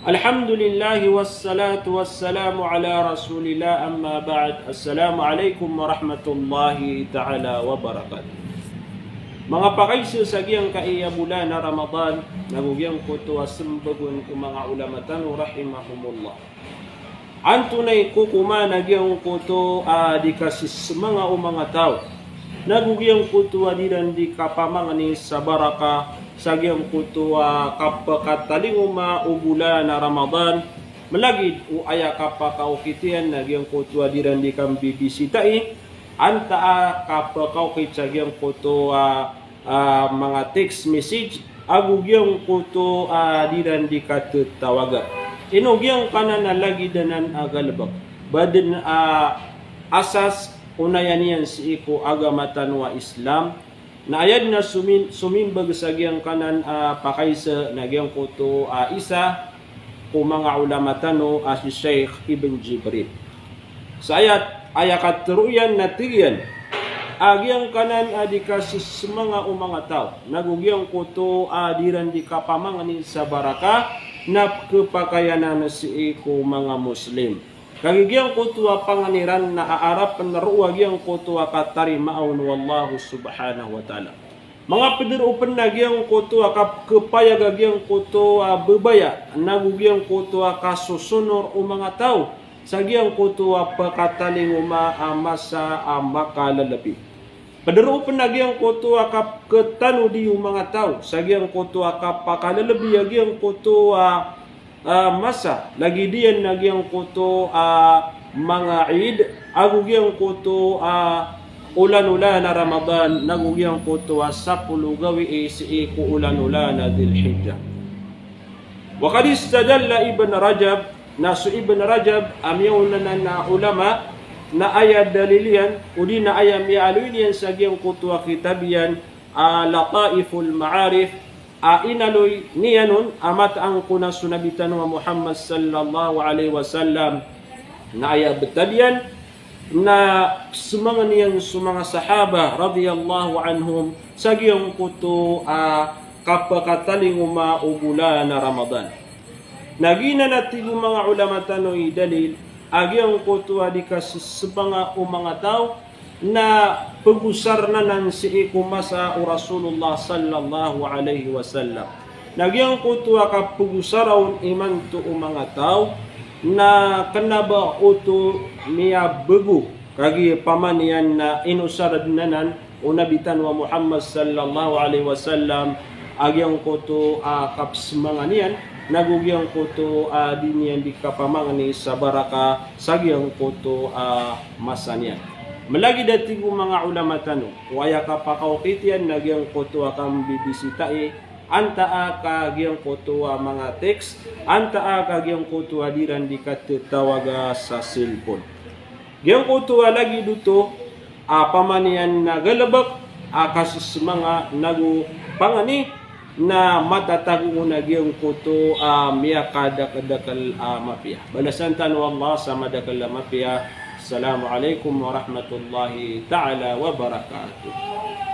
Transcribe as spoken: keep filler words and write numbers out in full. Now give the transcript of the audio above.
Alhamdulillah, wassalatu wassalamu ala Rasulillah, amma ba'd. Assalamu alaikum warahmatullahi ta'ala wabarakatuh. Manga pakaiza sa giyangkai a bolan a Ramadan, nago giyangkoto a sembagon o manga ulama tano rahimahumullah. Antonaa i kokoma na giyangkoto a di kasisemanga o manga taw, nago giyangkoto a di iran di kapamangni sa baraka, sa giyangkoto a kapakatalingoma o bolan a Ramadan, malagid o aya kapakaokit iyan na giyangkoto a di iran di kambibisitai, antaa a kapakaokit sa giyangkoto a, a, manga text message, ago giyangkoto a di iran di katetawaga. Ino giyangkanan a lagid anan a galebek? Ba den a asas o nayan iyan sii ko agama tano a Islam, na aya den a somin-, somimbag sa giyangkanan a pakaiza na giyangkoto a isa ko manga ulama tano a si Sheikh Ibn Jibril. Sa ayat, aya katero iyan na tig iyan a giyangkanan a di kasisemanga o manga taw, nago giyangkoto a di iran di kapamangni sa baraka, na kepakay anan sii ko manga Muslim. Kagiya giyangkoto a pangni iran na aarapen roo a giyangkoto a katarimaa on o Allah subhanahu wa ta'ala. Manga pederopen a giyangkoto a kap-, kepayag a giyangkoto a bebaya, nago giyangkoto a kasosonor o manga taw sa giyangkoto a pekatalingoma a masa a makalelebi. Pederopen a giyangkoto a kap-, ketanodi o manga taw sa giyangkoto a kapakalelebi a giyangkoto a, a, masa, lagid iyan na giyangkoto a manga Eid, ago giyangkoto a olan-olan a Ramadan, nago giyangkoto a sapolo gawii sii ko olan-olan a Dhil Hijjah. Wa qad istadalla Ibn Rajab, na so Ibn Rajab a miyaona anan a ulama, na aya dalil iyan, odi na aya miyaaloy niyan sa giyangkoto a kitab iyan, a, Lataiful Ma'arif, a inaloy niyan on a mataan ko na so Nabi tano a Muhammad sallallahu alaihi wasallam, na aya betad iyan na semangni iyan so manga sahaba radiyallahu anhum sa giyangkoto a kapakatalingoma o bolan a Ramadan. Na giyanan a tig o manga ulama tano i dalil a giyangkoto a di kasisemanga o manga taw na pegosaren anan sii ko masa o Rasulullah sallallahu alaihi wasallam. Na giyangkoto a kapegosara on imanto o manga taw na kena ba oto miyabego, kagiya pamaniyan na inosar den anan o Nabi tano a Muhammad sallallahu alaihi wasallam a giyangkoto a kapsemanga niyan, nago giyangkoto a di niyan di kapamangni sa baraka sa giyangkoto a masa niyan. Malagid a tig o manga ulama tano, o aya kapakaokit iyan na giyangkoto a kambibisitai, antaa ka giyangkoto a manga text, antaa ka giyangkoto a di iran di katetawaga sa cellphone. Giyangkoto a lagid oto a pamaniyan na galebek a kasisemanga nago pangni na matatago on a giyangkoto a miyakadakeldakel a mapiya. Balasan tano o Allah sa madakel a mapiya. Assalamu alaikum warahmatullahi ta'ala wabarakatuh.